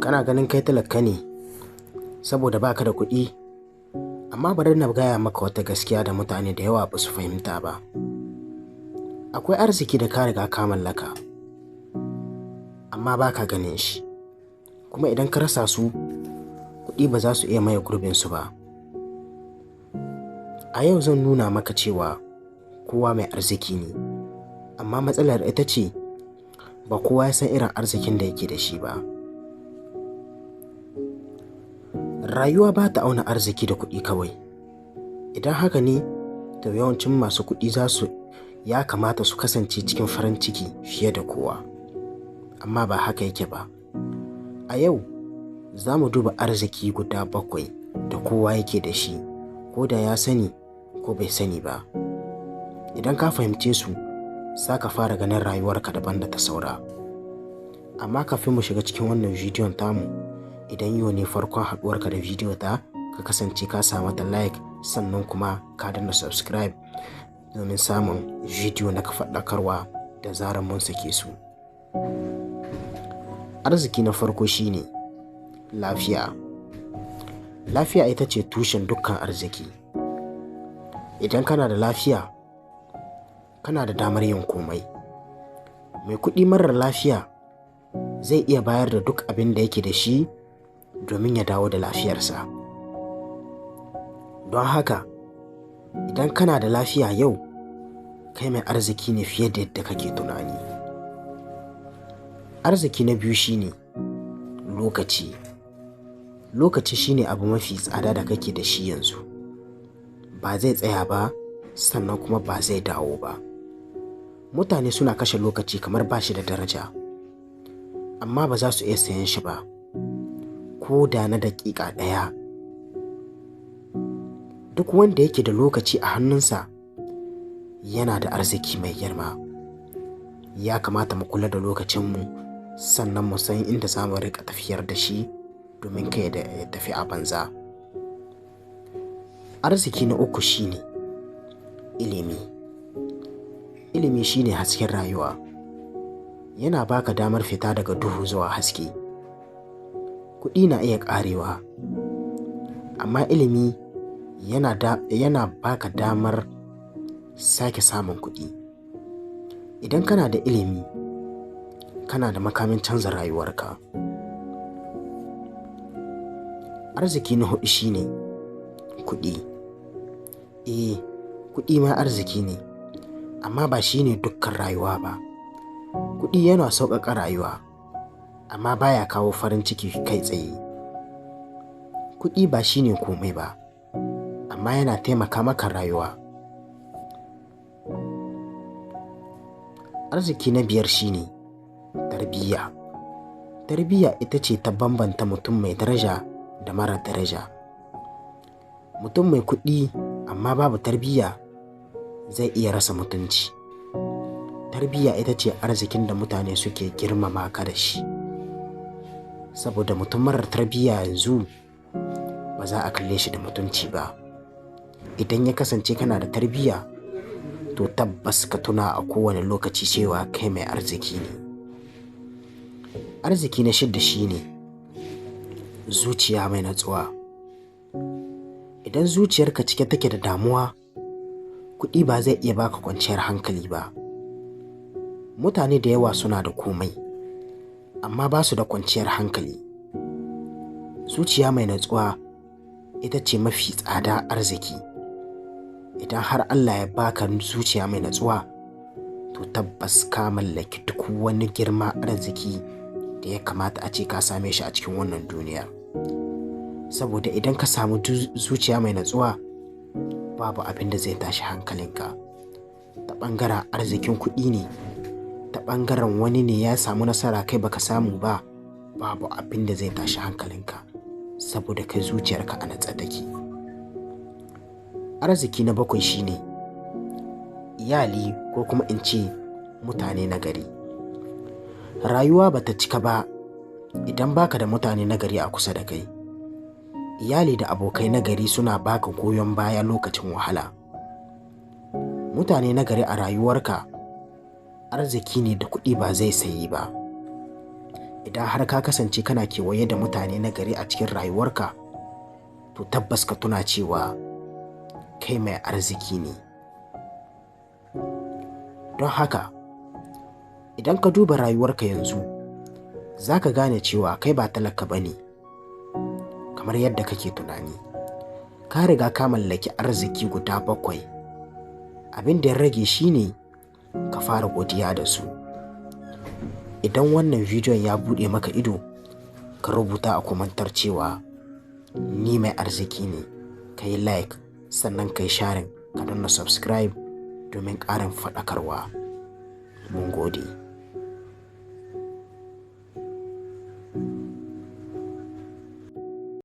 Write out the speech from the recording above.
Kana ganin kai talaka ne saboda baka da kuɗi, amma bari na gaya maka wata gaskiya da mutane da yawa ba su fahimta ba. Akwai arziki da ka riga ka mallaka, amma baka ganin shi, kuma idan ka rasa su, kuɗi ba za su iya maye gurbinsu ba. A yau zan nuna maka cewa kowa mai arziki ne, amma matsalar ita ce ba kowa ya san irin arzikin da yake da shi ba. Rayuwa ba ta auna arziki da kuɗi kawai. Idan haka ne, to yawancin masu kuɗi za su ya kamata su kasance cikin farin ciki fiye da kowa. Amma ba haka yake ba. A yau za mu duba arziki guda 7 da kowa yake da shi, ko da ya sani ko bai sani ba. Idan ka fahimce su, za ka fara ganin rayuwarka daban da ta saura. Amma kafin mu shiga cikin wannan bidiyon tamu, idan yau ne farkon haɗuwarka da bidiyo ta, ka kasance ka sa mata like sannan kuma ka danna subscribe domin samun bidiyo na faɗakarwa da zarar mun sake su. Arziki na farko shine lafiya. Lafiya ita ce tushen dukkan arziki. Idan kana da lafiya, kana da damar yin komai. Mai kuɗi marar lafiya zai iya bayar da duk abin da yake da shi domin ya dawo da lafiyarsa. Don haka, idan kana da lafiya yau, kai mai arziki ne fiye da yadda kake tunani. Arziki na biyu shine lokaci. Lokaci shine abu mafi tsada da kake da shi yanzu. Ba zai tsaya ba, sannan kuma ba zai dawo ba. Mutane suna kashe lokaci kamar ba shi da daraja, amma ba za su iya sayen shi ba, ko da na daƙiƙa ɗaya. Duk wanda yake da lokaci a hannunsa yana da arziki mai girma. Ya kamata mu kula da lokacinmu sannan mu san inda za mu riƙa tafiyar da shi domin kai da ya tafi a banza. Arziki na uku shine ilimi. Ilimi shine hasken rayuwa. Yana baka damar fita daga duhu zuwa haske. Kuɗi na iya ƙarewa, amma ilimi yana baka damar sake samun kuɗi. Idan kana da ilimi, kana da makamin canza rayuwarka. Arziki na huɗu shine kuɗi. Eh, kuɗi ma arziki ne, amma ba shine dukkan rayuwa ba. Kuɗi yana sauƙaƙa rayuwa, amma baya kawo farin ciki kai tsaye. Kuɗi ba shine komai ba, amma yana taimaka maka rayuwa. Arziki na biyar shine tarbiyya. Tarbiyya ita ce ta bambanta mutum mai daraja da mara daraja. Mutum mai kuɗi amma babu tarbiyya zai iya rasa mutunci. Tarbiyya ita ce arzikin da mutane suke girmama ka da shi. Saboda mutum marar tarbiyya yanzu ba za a kalle shi da mutunci ba. Idan ya kasance kana da tarbiyya, to tabbas ka tuna a kowane lokaci cewa kai mai arziki ne. Arziki na shidda shine zuciya mai natsuwa. Idan zuciyarka cike take da damuwa, kuɗi ba zai iya baka kwanciyar hankali ba. Mutane da yawa suna da komai, amma ba su da kwanciyar hankali. Zuciya mai natsuwa ita ce mafi tsada arziki. Idan har Allah ya baka zuciya mai natsuwa, to tabbas ka mallaki duk wani girma arziki da ya kamata a ce ka same shi a cikin wannan duniya. Saboda idan ka samu zuciya mai natsuwa, babu abin da zai tashi hankalinka. Ta ɓangaren arzikin kuɗi ne, ta ɓangaren wani ne ya samu nasara kai baka samu ba, babu abin da zai tashi hankalinka saboda kai zuciyarka a natse take. Arziki na bakwai shine iyali ko kuma in ce mutane na gari. Rayuwa bata cika ba idan baka da mutane na gari a kusa da kai. Iyali da abokai na gari suna baka goyon baya lokacin wahala. Mutane na gari a rayuwarka arziki ne da kuɗi ba zai sayi ba. Idan har ka kasance kana kewaye da mutane na gari a cikin rayuwarka, to tabbas ka tuna cewa kai mai arziki ne. Don haka, idan ka duba rayuwarka yanzu, za ka gane cewa kai ba talaka ba ne kamar yadda kake tunani. Ka riga ka mallaki arziki guda 7. Abin da ya rage shine ka fara godiya da su. Idan wannan bidiyon ya buɗe maka ido, ka rubuta a komantar cewa ni mai arziki ne, ka yi like, sannan ka yi sharing, ka danna subscribe domin ƙarin faɗakarwa. Mun gode.